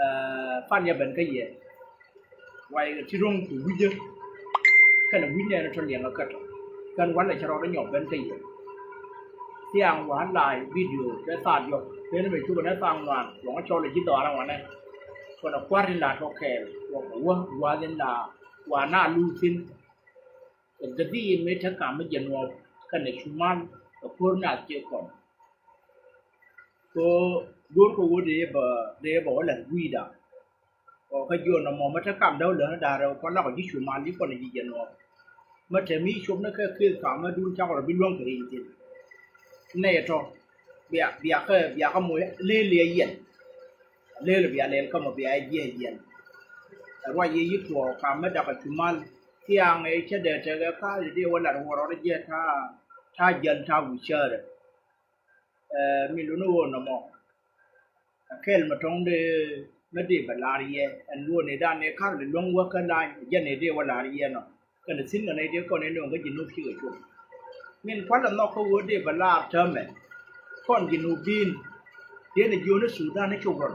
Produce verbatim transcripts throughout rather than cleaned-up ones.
Ɛ, pan yɛ ben kä yɛ. Ruac kɛ ti ro̱ŋ kɛ wi̱cä. Kɛnɛ wi̱c nɛɛni tɔ liɛŋä kä tɔ. Kɛn walɛ cɛ rɔɔdɛ nyɔk ben kä yɛ. Thiaŋ wa la̱a̱c bidio kɛ thaar jɔk. Kɛn mɛ cukɛ nɛ thaar ŋuan. Luɔ̱ŋä cɔl ɛ ji̱ dhɔaarä wanɛ. Kɔnɛ kua̱r in la tɔ kɛɛl. Wä wä wä in la wa na luuth thi̱n. Ɛ gäthi in mëë te kam mi jɛ nuɔɔk kɛnɛ cumal kɛ ko̱r naath ciɛ kɔn. Kɛ ɣöö go̱o̱r kɛ ɣöö dee bɛ, dee bɛ wä la̱th wi̱i̱da. Ɔ kä jiɔn nɔmɔ mä te kam däw lääni da̱rɛ kɔn lakɔ ji̱ cumal ji̱ kɔn ji̱ jɛ nuɔɔk. Mä te mi cop ni kɛ keth kam mä duun cakɔ rɔ bi luäŋ kɛ ri̱i̱ny thi̱n. Nɛy tɔ bia, bia kä, bia kä moc lëël liɛ yɛn. Lëël bia lɛl kä mɔ bia jiɛ yɛn. Ɛ ruac yɛ yi̱ tuɔɔk kam mä dakɔ cumal. Thiaŋ ëë cä dee tekɛ ka̱a̱c dee wä lat wä rɔɔdɛ jiɛ ta̱a̱, ta̱a̱ jäl ta̱a̱ wi̱cäärä. Ɛ, mi luni ɣöö nɔmɔ. Ɛ kɛl mi tɔ̱ŋ dee mi dee bɛ la̱r yɛ ɛn luɔ̱ɔ̱n ëëdan ëë ka̱r bi luäŋ wä kä la̱ny ɛ jɛn ëë dee wä la̱r yɛ nɔ. Kɛnɛ thi̱n kɛnɛ dee kɔn ëë nööŋ kä ji̱ nup cikɛ cuɔ̱ŋ. Min kualɛ nhɔk kä ɣöö dee bɛ la̱r täämɛ. Kɔn ji̱ nup bi̱i̱n dee ni jiöni Thudan ni cuk rɔn.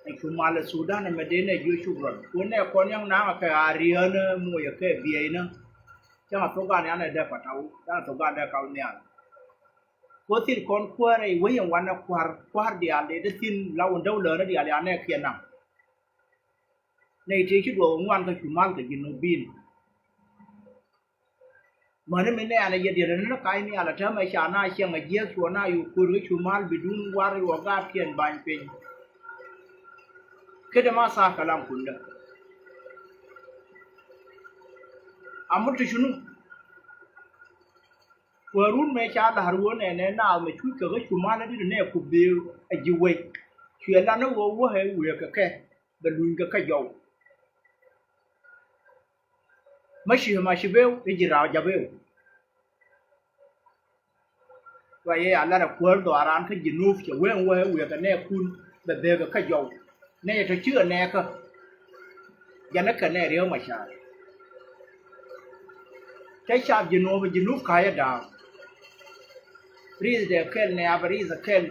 Ɛ cu mal ɛ Thudan ɛmɛ dee nɛ jiö cuk rɔn. Wä nɛ kɔn yaŋ naŋ ɛ kɛ a riäänä moc ɛ kɛ biɛynä. Cäŋ a thok gan yan ɛ dee pataw, cäŋ a thok gan dee kaw nhial. Ko thil kɔn kuäär ɛ wec ɛn wanɛ kua̱r, kua̱r diaal dee dee thin la wun däw läänä diaal yan nɛ kiɛ naŋ. Nɛ ite ci duɔk ŋuan kä cu mal kɛ ji̱ nup bi̱i̱n. Mäni mi nɛ an a yɛ diɛl ni ka̱c ni ala täämɛ ca na ciɛŋ a jiäk cuɔ na yu kuäär kä cu mal bi dun war yuɔ gaatkiɛn ba̱ny piny. Kedɛ ma tha̱a̱ kalam kundä. A mut ti cunu. Kuäärun mëë ca la̱r wä nɛnɛ naath mɛ cuc kɛ kä cu mal a dit nɛ ku bëë a ji̱ wec. Cuɛ lan ni ɣöö wä ɛ wëë kɛ kɛ bɛ luny kɛ kä jɔw. Mä ci ma ci beu i̱ ji̱ raw ja̱ beu. Wa yɛ a lat a kuäär dhɔaaran kä ji̱ nup cɛ wen wee wiɛkɛ nɛɛkun bɛ bëëkɛ kä jɔw. Nɛy tɔ cikɛ nɛɛkä. Jɛn ɛ kɛ nɛy riek ma ca̱a̱r. Cɛ cap ji̱ nup ji̱ nup ka̱a̱cä da̱a̱k. Ri̱th dee kɛl nɛɛpɛ ri̱th ɛ kɛl.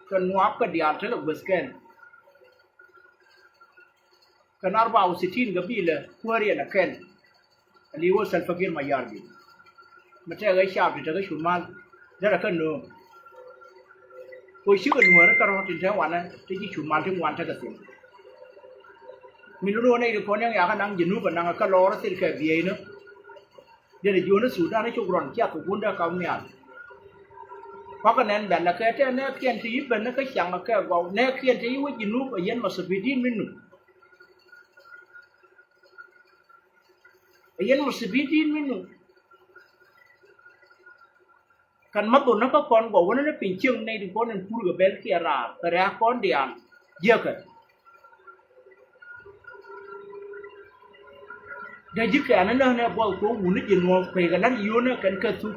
Kɛ nuap kä diaal tekɛ gueth kɛl. Kɛn arba wa sitin gabila kuäär yɛn ɛ kɛl. Ɛ li̱w ɣöö Salva Kiir Mayardit. Mi tɛkɛ cap ti tekɛ cu mal derɛ kä nööŋ. Kɛ cikɛ nuäärä kärɔ̱ tin te wanɛ ti ci cu mal ti ŋuan tekɛ thi̱n. Mi luni ɣöö nɛy ti kɔn yɛn yakä naŋ ji̱ nup ɛ naŋ kä lɔɔr thil kɛ bieyni. Jɛn jiöni Thudan cuk rɔn cia kɛ wundä kaw nhial. Kuakä nɛn bɛl lɛ kɛ tɛ nɛɛkiɛn ti yi ben ni kä ciaŋ kɛ gɔw nɛɛkiɛn ti yi wä ji̱ nup ɛ yɛn ma thibidin mi nu. Ɛ yɛn ma thibidin mi nu. Kɛn ma dhon ni kä kɔn gɔw wä ni ni piny cieŋ nɛy ti kɔn in pur kɛ bɛl kiɛ raar kɛ rɛ̈ɛ̈k kɔn diaal. Jiäkɛ. Dee ji̱ kɛ̈ɛ̈n ni näk nɛ buɔth kɛ wun ni ji̱ nuɔ̱ɔ̱k kueykɛ la̱t yio̱o̱nä kɛn kä thuk.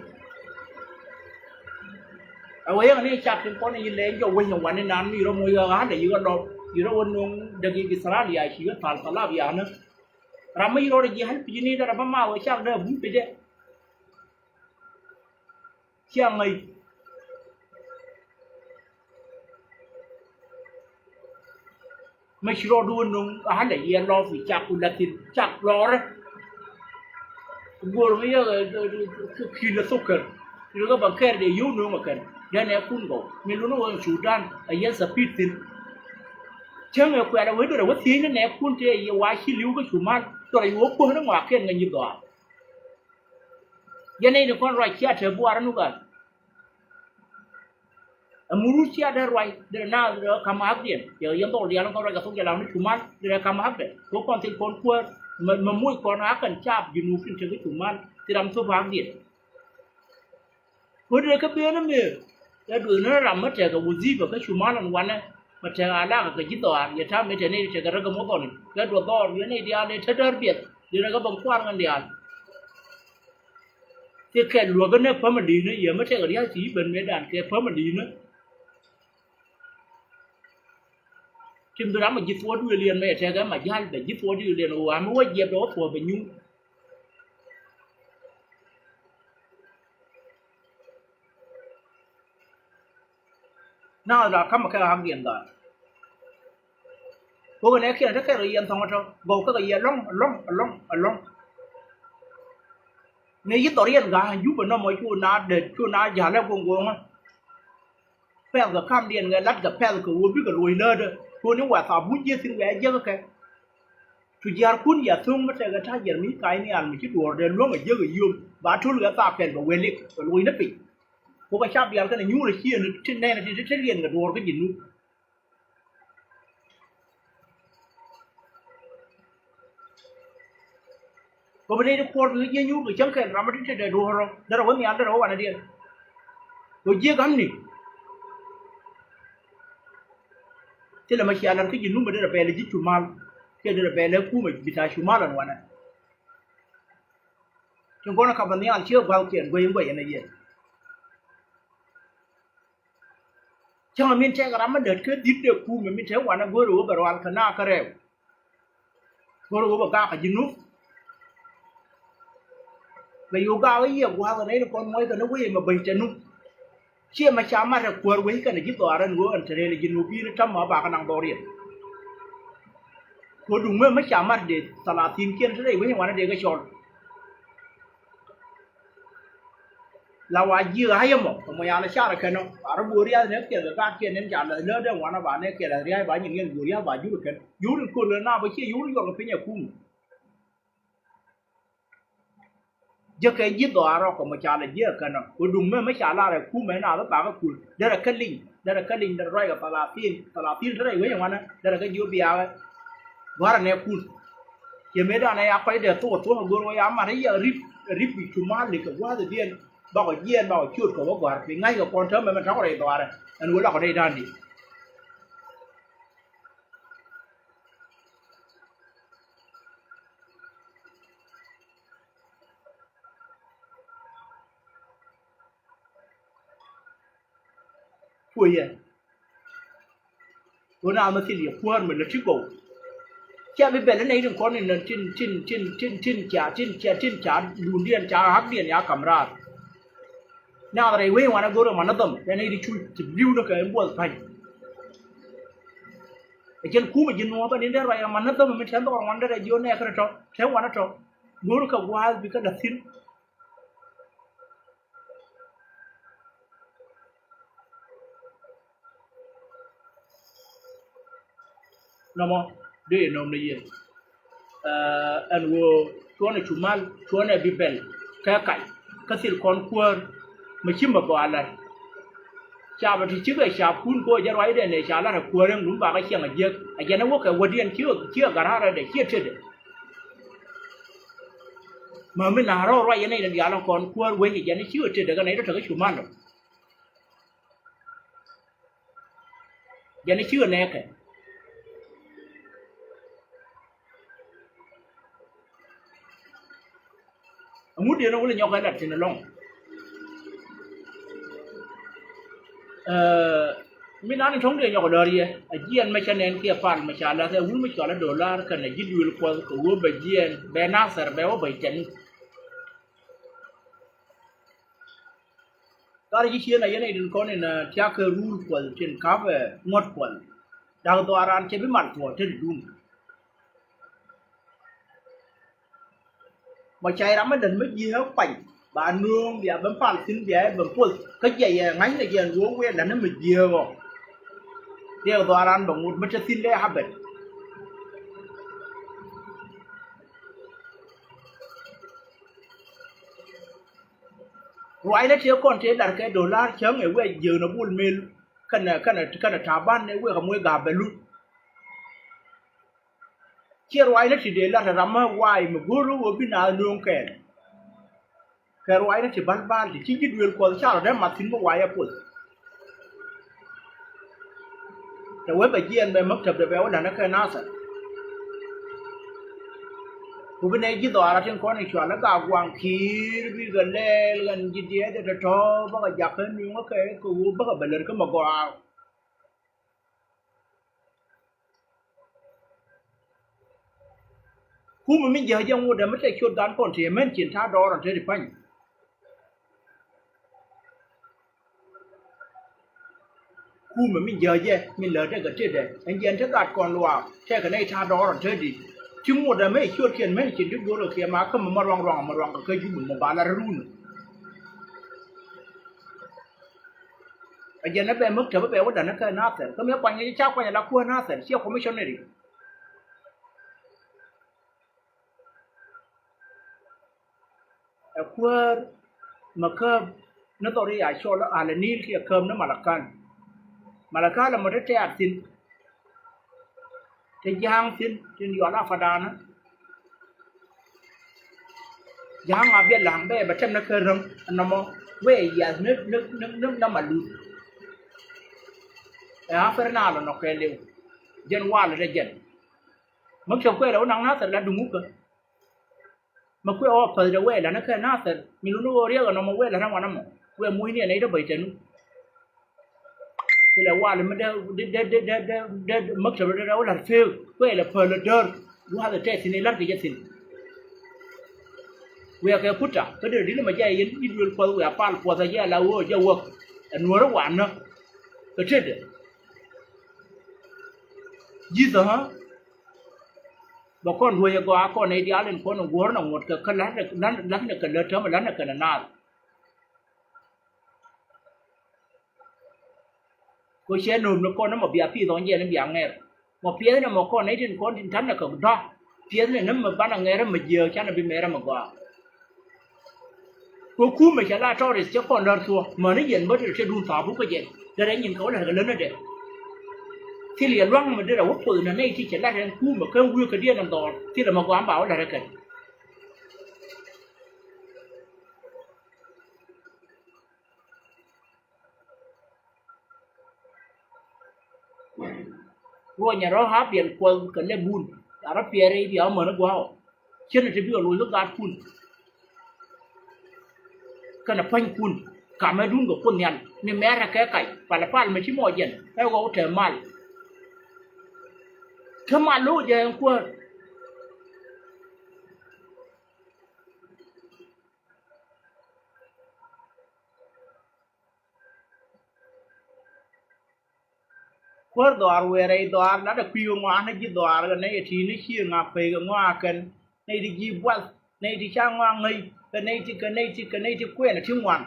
Ɛ wee yɛn ni cap tin kɔn in yi lɛɛny jɔw wec in wani naan mi rɔ moc ɣä ɣa̱lɛ yi ɣä lɔp yi rɔ wä no̱o̱ŋ däk yi Australia ci ɣä thal thal lap ya̱a̱nä. Ram mi yi rɔ rɛ ji̱ ɣäl pi̱c ni dee rɛ bä ma wee cak dee buc pecɛ. Ciaŋ ŋäc. Mä ci rɔɔdu wä no̱ŋ a ɣa̱lɛ yɛ lɔp i̱ cak ku la̱thi̱n cak lɔɔrä. Guɔ̱r mi yɛ ki̱n lɛ thok kär. Ti rɛ kä baŋ kɛɛr dee yio̱w no̱ŋ ɛ kɛn dee nɛ kun gɔw mi lun wä Thudan ɛ yɛn thapit thi̱n. Cäŋ ɛ kuɛl ɛ wee duɔrɛ wä thiecni nɛ kun tëë yɛ wa ci li̱w kä cu mal duɔrɛ yɛ wä kuäär ni ŋɔakiɛn ŋäc nyi dhɔaar. Yɛn nɛy ti kɔn ruac cia te buar ɛn ɣöö gal. Ɛ murut cia dee ruac dee naath dee kam hakdiɛn yɛ yɛn dhɔl diaal kɔn ruac kɛ thok jɛ lam ni cu mal dee kam hakdɛ. Kɛ kɔn thil kɔn kuäär mɛ, mɛ moc kɔn a kɛn cap ji̱ nup tin te kä cu mal thil ram thop hakdiɛn. Kɛ dee kä ben mëë ɛ duëëth ni ram mi tekɛ wudhipa kä cu mal ɛn wanɛ. Mi tekɛ alaka kɛ ji̱ dhɔaar yɛ ta̱a̱ mëë te nɛy ti tekɛ rɛ kɛ muɔth ɔni kɛ duɔth dhɔr yɛ nɛy diaal dee te däär biɛth dee rɛ kɛ ben kuaar ŋän diaal. Thil kɛl luäk ni family ni yɛ mi tekɛ ria̱th ti ben mëëdan kɛ family ni. Tim bi ram a ji̱ thuɔɔk duëël yɛn mɛ tekɛ ma ja̱l bɛ ji̱ thuɔɔk duëël yɛn ɣöö ami wä jiɛp dɔ̱ wä thuɔɔk bɛ nyuŋ. Naath la ka̱mɛ kɛ ɣa̱kdiɛn gaat. Wä kɛ nɛ kiɛn te kɛn rɔ yɛn thɔ̱ŋ tɔ gɔw kɛ kɛ yɛ lɔ̱ŋ, lɔ̱ŋ, lɔ̱ŋ, lɔ̱ŋ. Nɛ yi dhɔriɛn ga̱a̱ Jubɛ nɔmɔ cu na dee cu na ja̱lɛ guɔ̱ŋ guɔ̱ŋä. Pɛth kɛ kamdiɛn kɛ lat kɛ pɛth kɛ wä bikɛ luɔ̱c läätdä. Cuɔ̱ni wɛ thaap wun jiɛ thi̱n wɛ jiäk kɛ. Cu jia̱rkun ya tho̱ŋ mi tɛkɛ ta̱ jiɛr mi ka̱c nhial mi ci duɔ̱ɔ̱r dee luäŋ a jiäk a yom ba to̱l kɛ thaap pɛl bɛ wee lik bɛ luɔ̱c ni piny. Kukɛ cap diaal kɛnɛ nyuur a ciëën ti nɛn ti ti ti riɛn kɛ duɔ̱ɔ̱r kä ji̱ nu. Kɛ bi nɛy ti kuɔr bi jiɛ nyuur kɛ cäŋ kɛl ram mi ti ti dee duɔ̱ɔ̱r rɔ derɛ wä nhial derɛ wä wanɛ diɛn. Kɛ jiɛ gamni. Thilɛ mɛ cia lar kä ji̱ numɛ derɛ bɛl ji̱ cumal. Kiɛ derɛ bɛl ɛ kumɛ bi ta cumal ɛn wanɛ. Tin kɔn ɛ kap ɛ nhial ciɛ gua̱thkiɛn guey in guey ɛn ɛ yɛn. Cäŋɛ min tɛk ram mi lät kä dhi̱t dee kumɛ min te wanɛ go̱o̱rɛ wä bɛ rual kɛ na kä rɛw. Go̱o̱rɛ wä bɛ gak kɛ ji̱ nup. Bɛ yo̱o̱ gak wä yiɛ gua̱a̱th ɛn rɛy ni kɔn muɔc kɛn wä yɛ mɛ bäny tɛ nup. Ciɛ mɛ ca mat ɛ kuäär wec kɛnɛ ji̱ dhɔaar ɛn ɣöö ɛn te rɛl ji̱ nup yi̱n täämɛ a bakɛ naŋ dhɔriɛn. Kɛ duŋ mëë mɛ ca mat dee thalathin kiɛn te rɛy wec wanɛ dee kɛ cɔl. La wa ji̱ ɣa̱c ɛmɔ kɛ mɔ yal car kɛn ɔ a rɔ bo̱o̱r riath nɛ kiɛl kɛ gaat kiɛn nɛn ca lɛth läätdɛ wanɛ ba nɛ kiɛl ria̱c ba nyin ŋiɛn bo̱o̱r riath ba jur kɛn jur in köl na bä ciɛ yur yɔr kɛ piny ɛ kum. Jɛ kɛ ji̱ dhɔaar rɔ kɛ mɔ ca lɛ jiɛ kɛn ɔ kɛ duŋ mɛ mɛ ca lar ɛ kum ɛ na bä bakä kul derɛ kä liny derɛ kä liny derɛ ruac kɛ thalathin thalathin derɛ wec wanɛ derɛ kä ji̱ wä biakä. Gua̱rä nɛ kun. Ciɛ mëë danɛ ya kɔc dee thok thok a go̱r wä ya mat i̱ ya rip rip i̱ cu mal li kɛ gua̱th i̱ diɛn. Bakɔ jiɛɛn bakɔ ciöt kɛ wä gua̱r piny ŋa̱ckɛ kɔn täämɛ mɛ tɔ̱kɔ rɛy dhɔaarɛ. Ɛn wä lakɔ nɛy da̱a̱n di. Puɔyɛ. Ɣöö naath mi thil yɛ kuäär mi lät ti gɔw. Cia bi bɛl inɛ itin kɔn in tin tin tin tin tin ca tin ca tin ca duundiɛn ca hakdiɛn ya kam raar. Naath rɛy wee wanɛ go̱rɛ manä dhɔm rɛn itin cu ti li̱w ni kɛ in buɔth pa̱ny. Ɛ jɛn kumɛ ji̱ nuɔ̱ɔ̱pä ni dee ruac rɛ manä dhɔm mi tɛn dhɔr ŋuan dee rɛ ji̱ ɣöö nɛɛkä rɛ tɔ tɛn wanɛ tɔ. Go̱rɛ kɛ gua̱a̱th bi kä la̱th thi̱n. Nɔmɔ dee nɔm ni yɛn. Ɛn ɣöö cuɔnɛ cu mal cuɔnɛ bi bɛl kɛ kac kä thil kɔn kuäär. Mi ci mɛ gɔaa lät. Capɛ ti cikɛ capkun kɛ ɣöö jɛ ruacdɛ nɛ ca lat ɛ kuäär ɛn lum bakɛ ciɛŋ a jiäk a jɛn ɛ wä kɛ wädiɛn ci ɛ gat ra̱rɛ dɛ ci ɛ tetdɛ. Mä mi na rɔw ruac yɛn nɛy ni diaal ɛn kɔn kuäär wec ɛ jɛn ɛ ci ɛ tetdɛ kɛ nɛy tɔ̱ tekɛ cu mal ɔ. Jɛn ɛ cikɛ nɛɛkɛ. Ɛŋu diɛn ɛ wulɛ nyɔk ɛ lat thi̱n ɛlɔ̱ŋ. Mi nan in tɔ̱ŋ diɛ nyɔk lɔ̱r yɛ a jiɛn mɛ cä nɛn kiɛ pal mɛ ca lath ɛ wul mi cɔal ɛ dolar kɛnɛ ji̱ duël kuɔth kɛ wee bɛ jiɛn bɛ nathɛr bɛ wä bɛ cɛn. Kar ji̱ cieen a yɛn a idin kɔn in tiak kɛ rul puɔl tin kap ɛ ŋuɔ̱t puɔl. Dak dhɔaaran cɛ bi mal thuɔɔk te di dun. Mɔ ca iram mi lät mi jiääk kuany ba nööŋ bia ben pal thi̱n bia ben puɔth kä jiɛc ɛ ŋa̱cnɛ jiɛn ɣöö wëë lät ni mi jiääk ɔ. Diɛk dhɔaaran bɛ ŋut mi te thi̱n lɛ habɛt. Ruacnɛ tëë kɔn tëë lar kɛ dolar cäŋ ɛ wek jiäknɛ bul mel kɛnɛ kɛnɛ kɛnɛ ta̱a̱ ban ɛ wek ɛ moc ga̱a̱p bɛ luth. Ciɛ ruacnɛ ti dee lar ɛ ram mä wa̱a̱y mi go̱o̱r ɣöö bi naath nööŋ kɛɛl. Kɛ ruacnɛ ti bal bal ti ci ji̱ duëël kuɔth ca rɔ dee mat thi̱n mi wa̱a̱y ɛ puɔth. Tɛ wee bɛ jiɛɛn bɛ mäk täpdɛ bɛ wä la̱nä kɛ nathɛr. Ku bi nɛy ji̱ dhɔaar a tin kɔn in cual ni gak guaŋ ki̱i̱r bikɛ lɛɛl ɣän ji̱ diɛɛdɛ tɔ̱tɔ̱ bäkɛ jakä nuŋä kɛ kɛ ɣöö bäkɛ bɛ lät kä mɛ gɔaa. Kumɛ mi jiäk jɛ ŋut dee mi tɛ ciöt gan kɔn tëë män cin ta̱a̱ dɔɔr ɔn te ti pa̱ny. Kumɛ min jäjɛ min läätdɛ kɛ tetdɛ ɛn jiɛn te gat kɔn luaak tɛkɛ nɛy ta̱a̱ dɔɔr ɔ te di̱t. Ci ŋuɔ̱tdɛ mëë ciötkiɛn mën ci di̱t go̱o̱r kɛ kiɛ ma kä mi ma ruaŋ ruaŋ ma ruaŋ kɛ kä Jubɛ mɔ ba la rɛl runä. Ɛ jɛn ɛ bɛ mäk tɛpä bɛ wä da̱n kä Nathɛr kä mi kuany ŋäc ca kuany ala kuäär Nathɛr ciɛ commissionary. Ɛ kuäär mɛ kääp ni dhɔr i̱ a cɔl alɛ ni̱i̱l kiɛ kääp ni Malakal. Malakal ɛmɔ te tɛ̈r thi̱n. Te ja̱a̱ŋ thi̱n tin yɔal a pa̱daanä. Ja̱a̱ŋ a biɛ la̱ŋ bɛ bɛ tɛm ni kä räm ɛnɔmɔ wee yiath ni ni ni ni ni malut. Ɛ a pɛr na lɔ nɔ kɛɛliw. Jɛn walɛ dɛ jɛn. Mäk cɛ kuɛɛlɛ wä naŋ Nathɛr la duŋ wä kä. Mɛ kuɛ ɣɔɔ päthdɛ wɛɛlä ni kɛ Nathɛr mi luni ɣöö riɛk ɛnɔmɔ wɛɛlä rɛm wanɛ mɔ kuɛ mucni ɛ nɛy dee bäc tɛnu. Thilɛ wal mi dee dee dee dee dee dee mäk tɛm dee dee wä la̱r peek kuɛ lɛ päl ɛ däär. Gua̱a̱th ɛ tɛth thi̱n ɛ la̱r kɛ jɛ thi̱n. Wiɛɛkɛ kuta kä dee di̱t mɛ jɛ yɛn i̱ duël puɔth wiaa pal puɔth ɛ jɛ ala ɣöö jɛ wäk. Ɛ nuɔ̱ɔ̱ri wanä kɛ tetdɛ. Ji̱thä ɣä. Bɛ kɔn ruec ɛ gɔaa kɔn nɛy diaal in kɔn in guɔ̱ɔ̱r nɔ ŋuɔ̱t kɛ kä la̱t la̱t la̱t ni kɛ lät täämɛ la̱t ni kɛn ɛ naath. Ko cɛ nööm ni kɔn ni mɔ bia pi̱i̱th ɣɔn jɛn ni bia ŋɛr. Mɔ piɛth ni mɔ kɔn nɛy tin kɔn tin ta̱n ni kɛ dɔ̱. Piɛth ni ni mɛ banɛ ŋɛr mɛ jiääk canɛ bi mɛr mɛ gɔaa. Kɛ kumɛ cɛ la tɔɔris cɛ kɔn lär thuɔ̱k mäni yɛn bä ti rɛ cɛ duun thaap wuk kä jɛ. Derɛ nyin kɛ wä lär kɛ länädɛ. Thil yɛ lua̱ŋ mi derɛ wä puɔth nɛ nɛy ti cɛ lat ɛn kumɛ kä wi̱i̱ kä diɛn ɛn dhɔɔr thilɛ mɛ gɔaa ba wä lär ɛ kɛn. Ruɔ̱nyɛ rɔ̱ a biɛl kuɔth kɛ lɛ bun. A rɔ̱ piɛɛr i̱ diaw mäni gua̱a̱ ɔ. Cien ɛ ti bikɛ loc kä gaatkun. Kɛnɛ pua̱nykun kamɛ duun kɛ kuoth nhial mi mɛrɛ kɛ kac palɛ pal mɛ ci mɔ jɛn ɛ ɣɔw te mal. Te mal lo̱o̱ jɛ ɛn kuäär. Kuäär dhɔaar wëë rɛy dhɔaar latdɛ kui̱ kɛ ŋɔaani ji̱ dhɔaar kɛ nɛy ɛ ti̱i̱ni cië ŋa kueec kɛ ŋɔaa kɛn nɛy ti ji̱ buath nɛy ti ca ŋɔaa ŋäc kɛ nɛy ti kɛ nɛy ti kɛ nɛy ti kuɛɛnɛ ti ŋuan.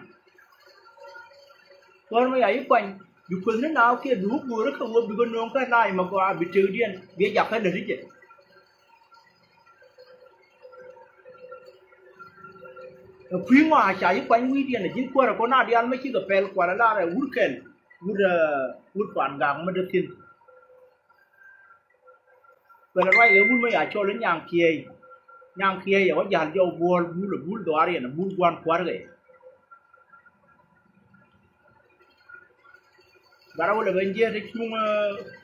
Kuäär mi ya i̱ kuany bi kuethni naath kiɛ bi wä guööri kɛ ɣöö bikɛ nööŋ kɛ la̱a̱c mɛ gɔaa bi tëkdiɛn bi jakä läti jɛ. Ɛ kui̱ ŋɔaa ca ji̱ kuany wi̱i̱diɛn ɛ ji̱n kuäärä kɔn a diaal mi cikɛ pɛl kualɛ lar ɛ wur kɛl wur ɛ wur kuan gak mi dee thi̱n. Kuɛlɛ ruac ɛ wur mi ya cɔl i̱ nyaŋ kiɛɛc. Nyaŋ kiɛɛc ɛ wä ja̱l jɔw buɔ̱ɔ̱l bul ɛ bul dhɔaar yɛn ɛ bul gua̱n kua̱r kɛ. Gat a wä lɛ ben jiɛt ti cuŋ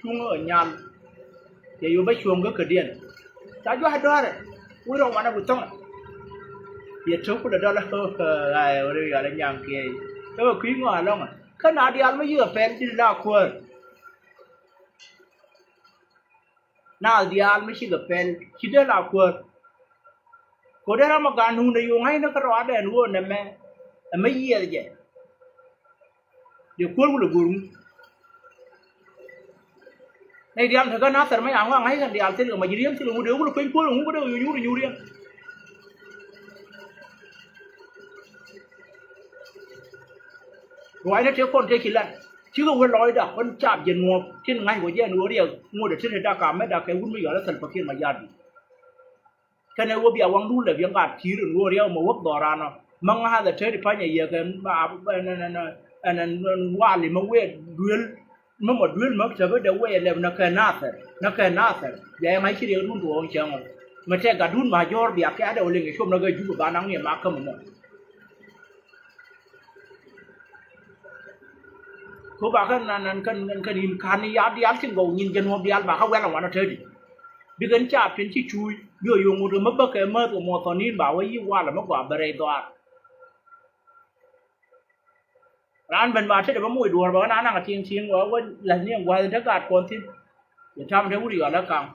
cuŋ ɛ nyal. Cɛ yop bä cuɔ̱ŋ kä kädiɛn ca jua̱c dɔ̱a̱rɛ. Wi̱i̱ rɔk wanɛ wi̱i̱ thɔŋɛ. Yɛ tok kulɛ dɔl ɛ ɣa̱a̱ ɛ wä ri yɔal ɛ nyaŋ kiɛɛc. Kä bɛ kui̱ ŋɔak ɛlɔ̱ŋɛ kä na diaal mi yiëë pɛl ji̱ la kuäär. Naath diaal mi cikɛ pɛl ci dee la kuäär. Kɛ ɣöö dee ram ɛ gat nuundɛ yo̱o̱ŋ ŋa̱cnä kä rɔaadɛ ɛn ɣöö nɛmɛ ɛmɛ yiɛth jɛ. Dee kuäär wulɛ go̱o̱r ŋu. Nɛy diaal tekɛ Nathɛr mɛ ca ŋɔak ŋa̱c kɛn diaal thilkɛ mɛ ji̱ ri̱em thilkɛ ŋu dee wulɛ kueny kuäär ŋu kä dee wä nyuur nyuur ri̱em. Ruacni tëë kɔn tëë ci lat cikɛ wee lɔcda kɔn caap jɛ nuɔɔp tin ŋa̱c wä jɛ ɛn ɣöö riɛk ŋuɔ̱tdɛ tëë tëë dak kamɛ dak kɛ wut mi yɔal ɛ Salva Kiir Mayardit. Kɛnɛ wä bia waŋdun lɛ biɛ ŋa̱a̱t ki̱i̱r ɛn ɣöö riɛk ɛmɔ wäk dhɔraanɔ. Mä ŋa̱a̱th ɛ te ti pa̱nyɛ yɛ kɛ ɛn ɛn ɛn wali mä wëë duel. Mä mɔ duel mä cäpä dee wëë lɛp nä kɛ Nathɛr nä kɛ Nathɛr. Bia yɛ ŋa̱c ci riɛkdun tuɔɔŋ cäŋ ɔ. Mä tɛk gatdun ma jɔ̱ɔ̱r bia kɛ adɛ wä liŋ ɛ cuɔp nä kɛ Jubɛ ba naŋ ni ɛ mak kä mɔ mɔ. Ko ba kɛn nan nan kɛn kɛn kɛn in kan ni ya dial tin gɔw nyin jɛn wä dial ba kä wɛl ɛ wanɔ te di. Bi kɛn ca pin ci cuuc bi ɔ yo̱o̱ŋ wut kɛ mä bäkɛ mäth kɛ muɔth thɔn in ba wä yi walɛ mä gɔaa bɛ rɛy dhɔaar. Raan ben ba tetdɛ bä moc duɔ̱ɔ̱r bä ɣän a naŋ a ti̱i̱ŋ ti̱i̱ŋ wä wä la̱th ni ɛn gua̱th in te gaat kuɔn thi̱n. Yɛ tam te wut yɔal ɛ kaŋ.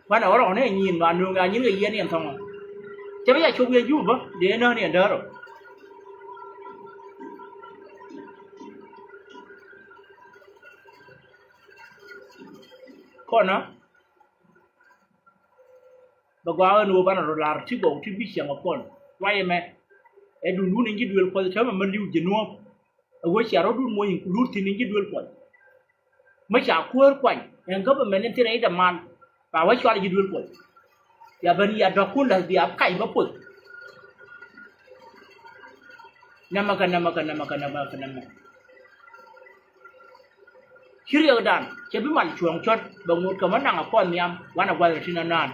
Kuanɛ wä rɔk ni ɛ nyiin ba nööŋ a nyin kɛ yiɛn ni ɛn thɔŋɔ. Cɛ bä ca cop yɛn Jubɛ bä dee nään ni ɛn däär ɔ. kɔnä. Bɛ gɔaa ɣän ɣöö banɛ rɔ la̱r ti gɔw ti bi ciɛŋ ɛ kɔn. Ruac ɛmɛ ɛ duundun in ji̱ duël Kuɔth täämɛ mä li̱w ji̱ nuɔ̱ɔ̱p. Ɛ ɣöö cia rɔ̱dun moc in ku lur thi̱n in ji̱ duël Kuɔth. Mi ca kuäär kuany ɛn government in thil rɛy däman ba wä cɔal ji̱ duël Kuɔth. Ya ben ya dɔ̱kun la̱th bia kac bä Kuoth. Nɛmɛ kɛ nɛmɛ kɛ nɛmɛ kɛ nɛmɛ kɛ nɛmɛ. Ci riɛkdan cɛ bi mal cuɔ̱ɔ̱ŋ cɔt bɛ ŋot kɛ mä naŋ ɛ kɔn nhiam wanɛ gua̱th rɔ ti nɔ̱nɔ̱ɔ̱n.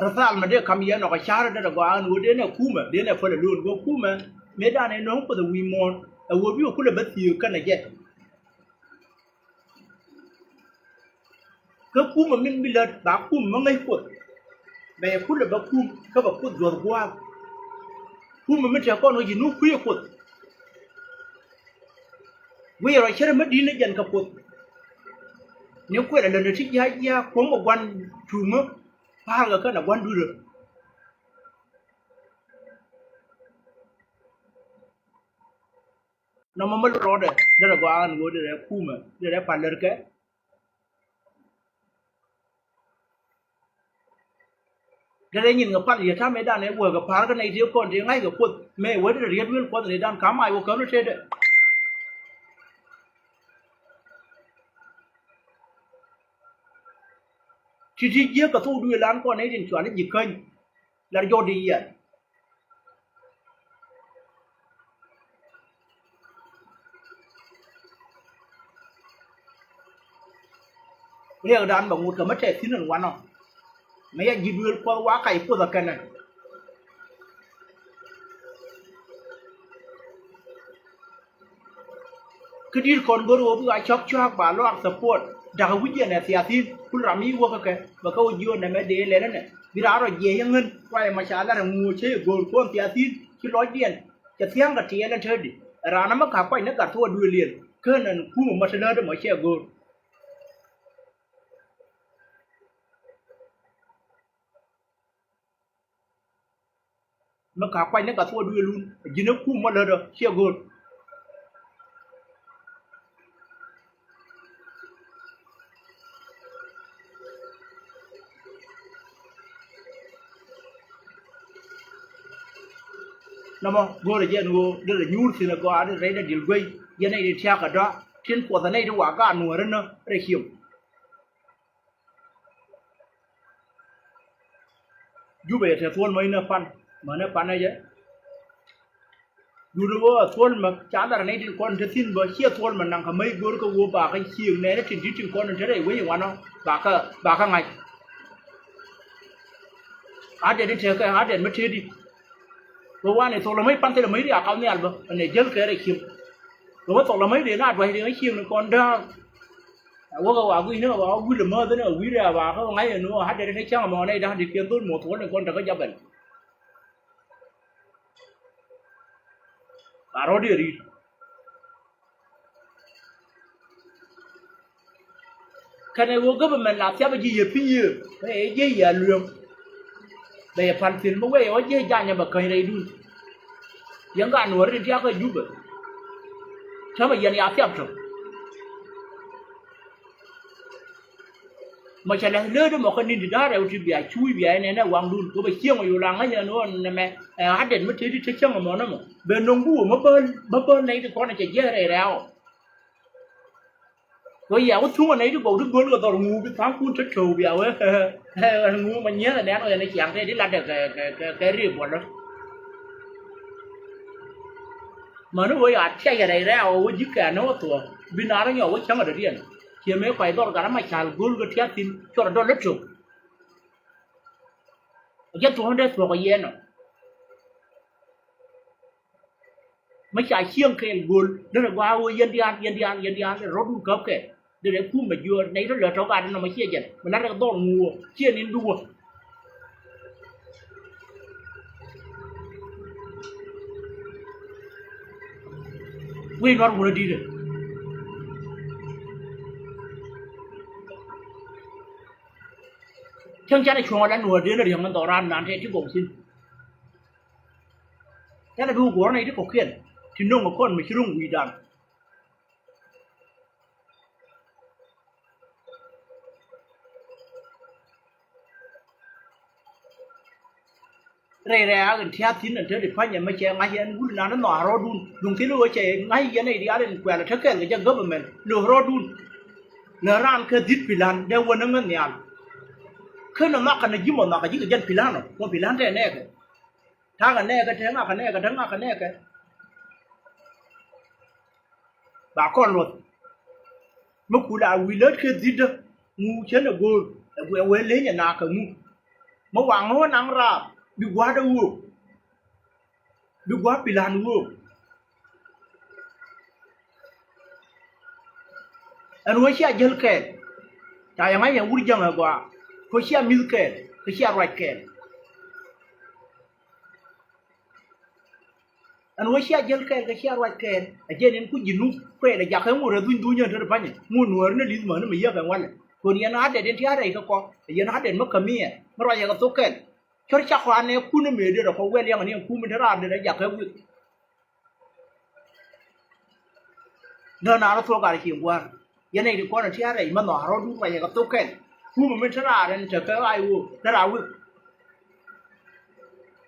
Rɛthal mɛ dee kam yɛn nɔk ɛ ca̱r dee rɛ gɔaa ɛn ɣöö dee nɛ kumɛ dee nɛ päl ɛ lo̱o̱n ɣöö kumɛ mëëdan ɛ nööŋ Kuoth ɛ wi̱i̱ muɔ̱ɔ̱n ɛ ɣöö bi ɛ kulɛ bä thiëëk kɛnɛ jɛ. Kä kumɛ min bi lät ba kumɛ mä ŋäc Kuoth. Bɛ yɛ kulɛ bä kum kä bɛ Kuoth juɔth gua̱a̱th. Kumɛ min te kɔn ɣöö ji̱ nu kui̱ ɛ Kuoth. Guiyɛ rɔ cärɛ mä di̱t ni jɛn kɛ Kuoth. Ni kuɛl ɛ ländɛ ti jia̱a̱c jia̱a̱k kuɔ̱ŋ ɛ gua̱n tuŋä. Pa̱a̱r kɛ kɛn ɛ gua̱n dui̱rä. Nɔmɔ mä rɔɔdɛ derɛ gɔaa ɛn ɣöö derɛ kumɛ derɛ pal lärkɛ. Derɛ nyin kɛ pal yɛ ta̱mɛ dan ɛ wäk kɛ pa̱a̱r kɛ nɛy tëë kɔn tëë ŋa̱ckɛ Kuoth mɛ wee derɛ riet duël Kuɔth ni dan ka̱m ay wä käm ni tëëdɛ. Ti̱ti̱ jiäk kɛ thok duëël an kɔn nɛy tin cuan ni ji̱ käny. Lar jɔɔk di yɛn. Riɛkdan bɛ ŋut kɛ mä tɛth thi̱n ɛn wanɔ. Mɛ ya ji̱ duëël Kuɔth wa kac Kuoth ɛ kɛnɛ. Kä di̱t kɔn go̱r ɣöö bikɛ a cɔ̱k cua̱a̱k ba luaak support. Da̱k wi̱c yɛn ɛ thiathi̱n kul ram i̱ wäkä kɛ bɛ kä wä jiöön nɛmɛ dee lɛl ɛnɛ bi raan rɔ jiɛc yɛ ŋän. Ruac ɛmɔ ca lar ɛ ŋuɔ̱ɔ̱c cä yɛ go̱o̱r kuɔn thiathi̱n ci lɔcdiɛn cɛ thia̱a̱ŋ kɛ tiɛɛl ɛn täätdi. Ɛ raan ɛmɛ ka̱k kuac ni gat thok ɛ duëël yɛn kään ɛn kumɛ mɔ te läät ɛmɔ cɛ go̱o̱r. Mi ka kuany ni ka thuɔɔk duëël wun ji̱n ɛ kum mɔ lätdä ciɛ go̱o̱r. Nɔmɔ go̱o̱rɛ jɛ ɛn ɣöö derɛ nyuur thi̱n ɛ gɔaa derɛ rɛydɛ di̱l guey yɛn nɛy ti tia̱a̱k kɛ dɔ̱a̱ tin kuɔth ɛ nɛy ti wakä a nuäärä nä rɛ cieŋ. Jupɛ yɛ te thuɔ̱l mäc ni pan mäni pan ɛ jɛ. Jupɛ wä ɛ thuɔ̱l mɛ ca lar nɛy tin kɔn te thi̱n bä ciɛ thuɔ̱l mɛ naŋ kɛ mäc go̱r kɛ wä bakä cieŋ nɛɛni tin di̱t tin kɔn te rɛy wec in wanɔ bakä bakä ŋa̱c. A dɛt in tekɛ a dɛt mi tëëdi. Kɛ wanɛ thok lɛ mäc pan thilɛ mäc ri a kap nhial bä ɛn ɛ jäl kɛ rɛy cieŋ. Kɛ wä thok lɛ mäc dee na duac dee ŋäc cieŋ ni kɔn dääk. A wäkɛ wa gui̱cni kɛ wa wi̱l ɛmääthäni a wi̱i̱ rɛ̈ɛ̈ ba kä ŋa̱c ɛn ɣöö a dɛr ni cäŋ ɛmɔ nɛy da̱ŋ ti kiɛn dhol muɔth wäl ni kɔn tekä Jabɛl. Ba rɔ̱t i̱ ri̱t. Kɛnɛ ɣöö government la thiapɛ ji̱ yɛ pi̱i̱ yɛ ɛ ji̱ yɛ lueŋ. Bɛ yɛ pal thil mi wee yɛ wä ji̱ janyɛ bɛ käny rɛydun. Yɛn ka nuɔ̱ɔ̱ri tin tiakä Jubɛ. Täämɛ yɛn ya thiap tɔ̱. Mɔ cɛ lɛth leet mɔ kä ni̱n ti da̱a̱r rɛw ti bia cuuc bia ɛn ɛn ɛ waŋdun kɛ bɛ cieŋ ɔ yo̱o̱l a ŋäc ɛn ɣöö nɛmɛ ɛ ha̱dɛn mi tëë ti te cäŋ ɛmɔ nɛmɔ bɛ no̱ŋ bi wä mä bäl mä bäl nɛy ti kɔn ɛ cɛ jiɛth rɛy rɛ̈ɛ̈ ɔ. Kɛ yɛ wä thuŋ ɛ nɛy ti gɔw ti göl kɛ dhɔr ŋuup i̱ tha̱a̱ŋkun te to̱o̱k bia wee ŋuup ma nyieth ɛ nɛn ɔ yɛn ɛ ciaŋ tëë ti latdɛ kɛ kɛ kɛ kɛ riëëk buɔlä. Mäni wee ya tiac ɛ rɛy rɛ̈ɛ̈ ɔ wä ji̱ kɛ̈ɛ̈n ni wä thuɔ̱ɔ̱ŋ bi naar nyɔk wä cäŋ ɛ dɔ̱diɛn. Ciɛ mëë kɔc dhɔr gat ama ca̱l go̱l kɛ tia̱a̱ thi̱n cuɔt ɛ dɔl lä to̱k. Ɔ jɛ thuɔ̱ɔ̱ŋ dee thuɔ̱k ɛ yɛn ɔ. Mi ca cieŋ kɛɛl go̱l derɛ gua̱a̱ ɣöö yɛn diaal yɛn diaal yɛn diaal derɛ rɔ̱dun käp kɛ derɛ kum mɛ jiöör nɛy tɔ̱ lät tɔ̱ gat inɔmɔ ciɛ jɛn mi la̱t rɛ dhɔr ŋuuɔ ciɛ nin duwä. Wec nuɔ̱t wurä di̱tɛ. Cäŋ canɛ cuɔ̱ŋ ala nuɔ̱ɔ̱r den a riäŋ in dhɔk raan nan tɛ ti gɔw thi̱n. Canɛ bi wä guɔ̱r nɛy ti kɔ̱kiɛn ti no̱ŋ ɛ kɔn mi ci ro̱ŋ wi̱i̱dan. Rɛy rɛ̈ɛ̈k in tia̱a̱ thi̱n ɛn te ti pa̱ny ɛmɛ cɛ ŋa̱c ɛn wut inan in nhɔakä rɔɔdun. Duŋ thil ɣöö cɛ ŋa̱c yɛn nɛy diaal in kuɛl ɛ te kɛɛl kɛ jɛ government lo̱k rɔɔdun. Lɛ raan kɛ dhi̱t pi̱la̱n dee wä ni ŋäth nhial. Ken ɛ nhɔakä ni ji̱ mɔ nhɔakä ji̱ kɛ jɛn pi̱la̱n ɔ, kɔn pi̱la̱n tɛ nɛɛkɛ. Ta̱a̱ kɛ nɛɛkɛ, te ŋa̱kä nɛɛkɛ, te ŋa̱kä nɛɛkɛ. Ba kɔn luɔth. Mi kula wi̱i̱ lät kɛ dhi̱tdä ŋu cän ɛ go̱o̱r ɛ guɛ wee leny ɛ nakä ŋu. Mi waŋ ɣöö naŋ raap bi gua̱a̱r dee ɣöök. Bi gua̱a̱r pi̱la̱n ɣöök. Ɛn ɣöö cia jäl kɛɛl. Ca yɛ ŋa̱c yɛn wur jäŋ ɛ gɔaa. Kɛ cia mi̱th kɛɛl kɛ cia ruac kɛɛl. Ɛn ɣöö cia jäl kɛɛl kɛ cia ruac kɛɛl ɛ jɛn in ku ji̱ nup kuɛɛl ɛ jakä ŋot ɛ dhuny dhuny ɛn te ti pa̱nyɛ ŋot nuäär ni li̱th mäni mi yiäk ɛn walɛ. Kön yɛn a dɛt in ti a rɛy kä kɔ ɛ yɛn a dɛt mi kämiɛ mi ruac ɛ kɛ thok kɛɛl. Cɔr cakɔ anɛ kun mëë dee rɔ kɔ wɛl yaŋ ni ɛn kum in te raar dee rɔ jakä wi̱k. Däär na rɔ thok gat ci gua̱a̱r yɛn nɛy ti kɔn in ti a rɛy mi nhɔakä rɔɔdun ruac ɛ kɛ thok kɛɛl. Kum in te raar in te kɛ ɣa̱c ɣöö dee raar wi̱k.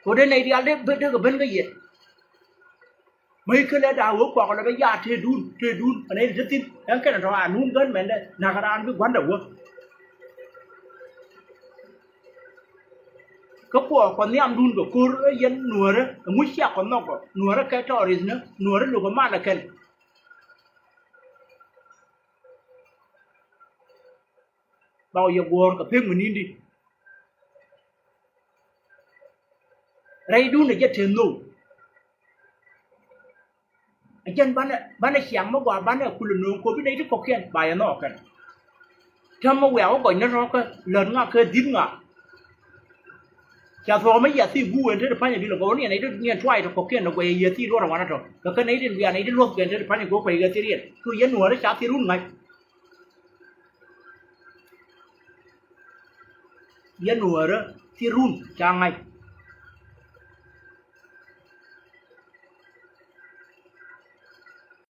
Kɛ ɣöö dee nɛy diaal dee dee kɛ ben kä yɛ. Mäc kälɛ da̱a̱ wee kuak lɛ bɛ yaat tëëdun tëëdun ɛ nɛy ti te thi̱n ɛn kɛnɛ tɔ̱ a nuun gän mɛndɛ na̱k raan bi gua̱ndɛ wä. Kä kuɔɔk kɔ nhiamdun kɛ ko̱r ɛ yɛn nuäärä ɛ ŋuc ciak kɔ nhɔk ɔ nuäärä kɛ tɔɔri̱thni nuäärä lo̱k ɛ mal ɛ kɛn. Ba wä yɛ guɔ̱ɔ̱r kɛ pek mi ni̱n di. Rɛydun ɛ jɛ te nhök. Ɛ jɛn banɛ banɛ ciaŋ mi gɔaa banɛ kulɛ nööŋ kopi nɛy ti kɔ̱kiɛn ba yɛ nhɔk kɛn. Täämɛ wiaa wä gɔc ni rɔ̱kä lät ŋa kɛ dhi̱t ŋa. Ca thuɔ̱k mi yɛ thi guuk ɛn te ti pa̱nyɛ bilɛ gɔw ni ɛn nɛy ti niɛn tuay ti kɔ̱kiɛn ni guɛy yɛ thi luɔt ɛŋuan ɛtɔ kɛ kɛ nɛy ti wiaa nɛy ti luɔ̱th kɛ ɛn te ti pa̱nyɛ go̱o̱k pɛy kɛ thi riɛn. Cu yɛ nuäärä ca thi run ŋa̱c. Yɛ nuäärä thi run ca ŋa̱c.